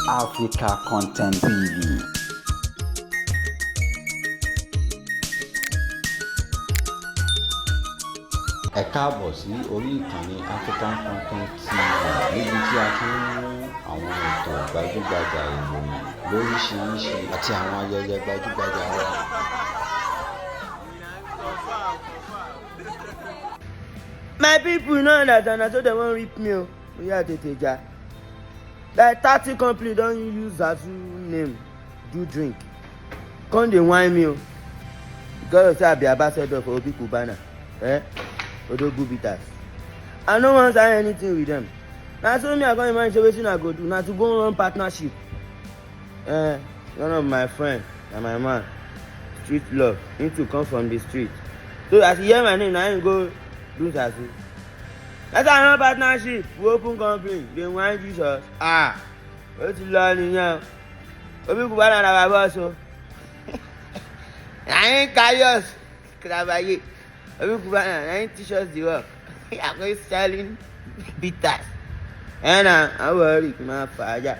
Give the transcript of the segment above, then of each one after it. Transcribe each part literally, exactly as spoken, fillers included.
Africa Content T V. Ẹ káàbọ̀ sí orí ìkànnì African Content T V, níbi tí a ti ń mú àwọn ètò gbajúgbajà, ìròyìn lóríṣiríṣi àti àwọn ayẹyẹ gbajúgbajà wa. My people no understand, na so dem wan rip me o. Oya tete ja. Like thirty company don use Zazu name do drink. Come dey whine me o. Because of say I be ambassador for Obi Cubana. Eh? Odogwu Bitters. I no wan sign anything with them. Na so me I come imagine say wetin I go do na to go run partnership. Eh, one of my friend na my man, Street Love, him too come from the street. So as he hear my name, na him go do Zazu. That's our partnership. We open company. They want Jesus. Ah, ó ti lọ nìyẹn. Obi Cubana na bàbá ọ̀sán. Na him carry us. Kìlàbàyè. Obi Cubana na him teach us the work. We are going selling bitters. Eh, na, no worry, máa fà á jà.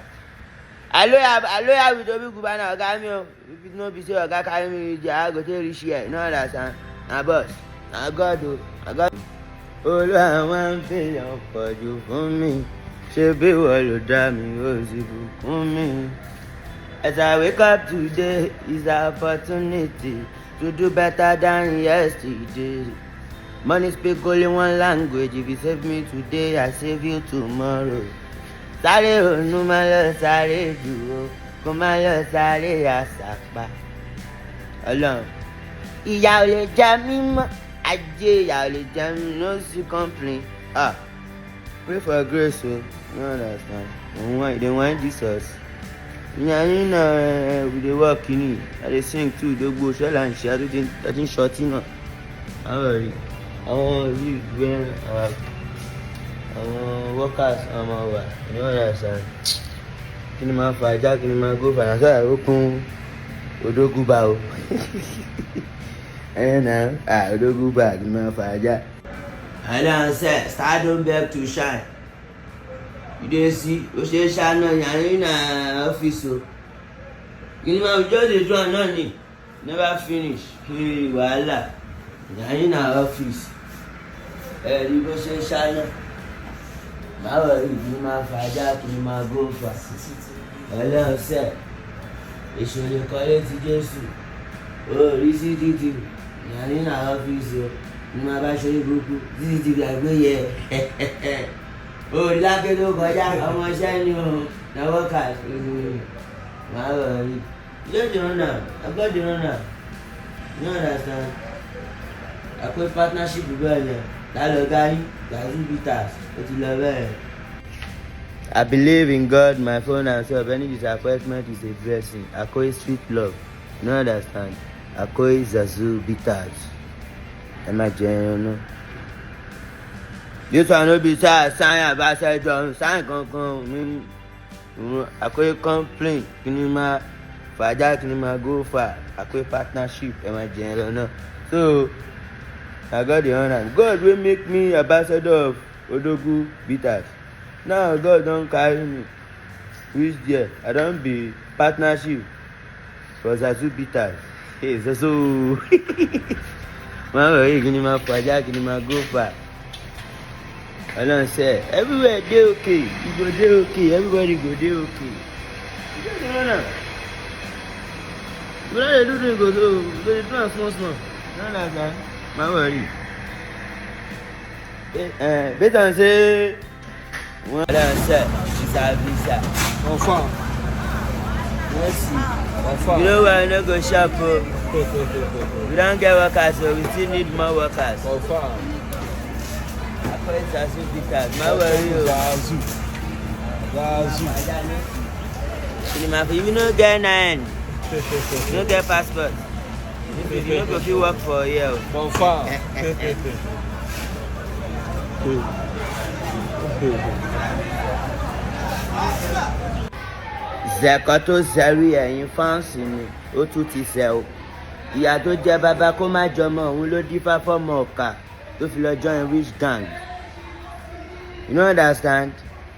I loyal, I loyal with Obi Cubana, oga mi o. If it no be say oga carry me reach there, I go take reach here. You no understand? Na boss, na God o, na God. Olúwa wá ń fèèyàn pọ̀ jù fún mi. Ṣé bí wọ́n ló dá mi, ó sì bùkún mi? As I wake up today, is an opportunity to do better than yesterday. Money speak only one language. If you save me today, I save you tomorrow. Sáré ònú má lọ sáré jù o, kó má lọ sáré àsàpà. Ọlọ́run, ìyà ò lè jẹ mí mọ́, ajé ìyà ò lè jẹ mí, no see complain. Ah, pray for grace o, you no understand. Òun wá, they want Jesus. Ìyá yín náà, eh, we dey work kìíní, I dey sing too, dogbo, ṣọ́lá ń ṣe, I think, I think shorty náà. Àwọn rí, àwọn yìí gbé àwọn, àwọn workers ọmọ wa, you no understand. Kí ni máa fa ajá, kí ni máa go fa, na so I open Odogwu bar o. Eh, na, ah, Odogwu bar, kí ni máa fa ajá. Hello, sir, star don beg to shine. You dey see, ó ṣe é ṣáná, yàrá na office o. Kí ni máa just dey do am náà ni? Never finish. Hey, wàhálà. Yàrá na office. Ẹ rí bó ṣe ń ṣáná. Báwo rí ni máa fa ajá kí ni máa go fa? Ọlọ́run sẹ̀, èṣù lè kọ́lé ti Jésù. O rí C C T V. Yàrá na office o. Ni máa bá ṣe é burúkú. C C T V àgbéyẹ. O rí lákè tó kọjá, ọmọọṣẹ́ ni o. Na workers. Máa rọ̀ rí. You just dey run am. I got dey run am. You no understand? Akoi partnership bẹ́ẹ̀ yẹn. Ta ló ga yín? Zazu Bitters. Ó ti lọ bẹ́ẹ̀. I believe in God, my phone and self. Any disappointment is a blessing. Akoi street love. You no understand? Akoi Zazu Bitters. Ẹ má jẹ ẹran náà. This one no be say I sign ambassador, sign kankan. Mm. Mm, Akoi complain, kí ni máa fàájà, kí ni máa go far, Akoi partnership, ẹ máa jẹ ẹ lọ náà. So, na God dey run am. God wey make me ambassador of Odogwu Bitters. Now God don carry me reach there. I don be partnership for Zazu Bitters. Hey, Zazu. Má rọ̀ yìí, kí ni máa fàájà, kí ni máa go far. Ọlọ́run sẹ́, everywhere dey okay, you go dey okay, everybody go dey okay. You just dey run am. You no dey do drink o, so you go dey do am small small. No understand? Má worry. Eh, eh, based on say, Ọlọ́run sẹ́, visa, visa. Confirm. Mercy. Confirm. You know why I no go shop o? We don get workers, so we still need more workers. Confirm. Akoi Zazu Bitters, má worry o. Zazu. Zazu. Cinema for you no get nine. You no get passport. If you no go fit work for here o. Confirm. Zẹ̀kọ́ tó zẹ̀rí ẹ̀yin fáǹsì mi, ó tún ti zẹ̀ o. Ìyá tó jẹ bàbá kó má jọmọ, òun ló dífá fọ́mọ ọ̀kà tó fi lọ join rich gang. You no understand?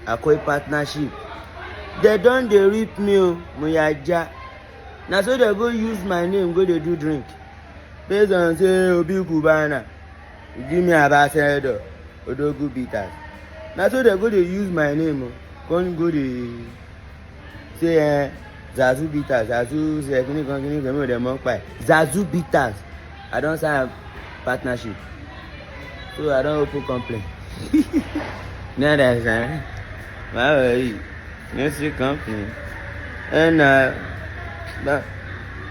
Akoi partnership. Dem don dey rip me o, Muyaja. Na so dem go use my name go dey do drink. Based on say Obi Cubana, you give me Ambassador, Odogwu Bitters. Na so dem go dey use my name o, come go dey say, eh, Zazu Bitters, Zazu say kini kan, kini kan, make dem mok pa. Zazu Bitters, I don sign partnership. So I don open company. Now that time, my worry, you see company. And, uh, but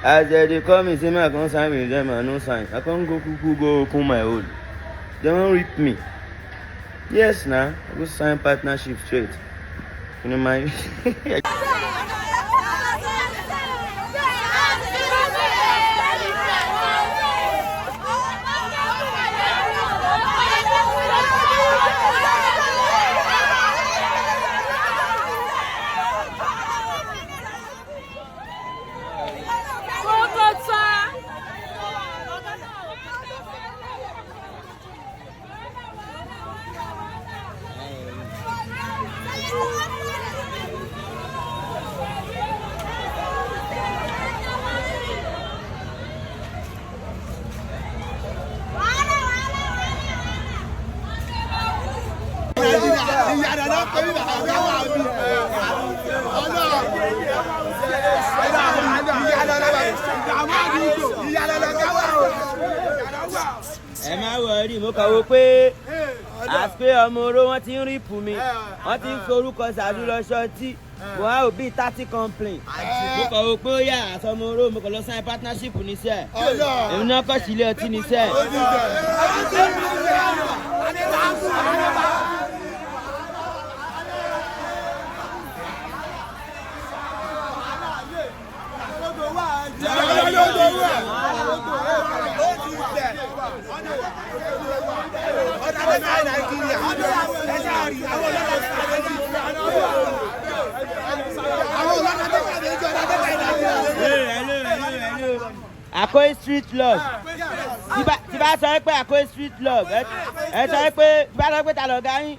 as dem dey call me, say make I come sign with them, I no sign. I come go kuku go open my own. Dem wan rip me. Yes na, I go sign partnership straight. You know my Ẹ má worry, mo kàn wò pé àti pé ọmọ oró wọn ti ń rìpù mi, wọn ti ń forúkọ Zazu lọ ṣọtí, mo wá òbí thirty complain. Mo kàn wò pé ó yà àtọmọ oró, mo kàn lọ sign partnership níṣẹ́. Èmi náà kọ́ sílé ọtí níṣẹ́. Akoyi street love. Tí bá, tí bá sọ pé Akoyi street love, ẹ, ẹ sọ pé, tí bá sọ pé ta lọ̀gá yín.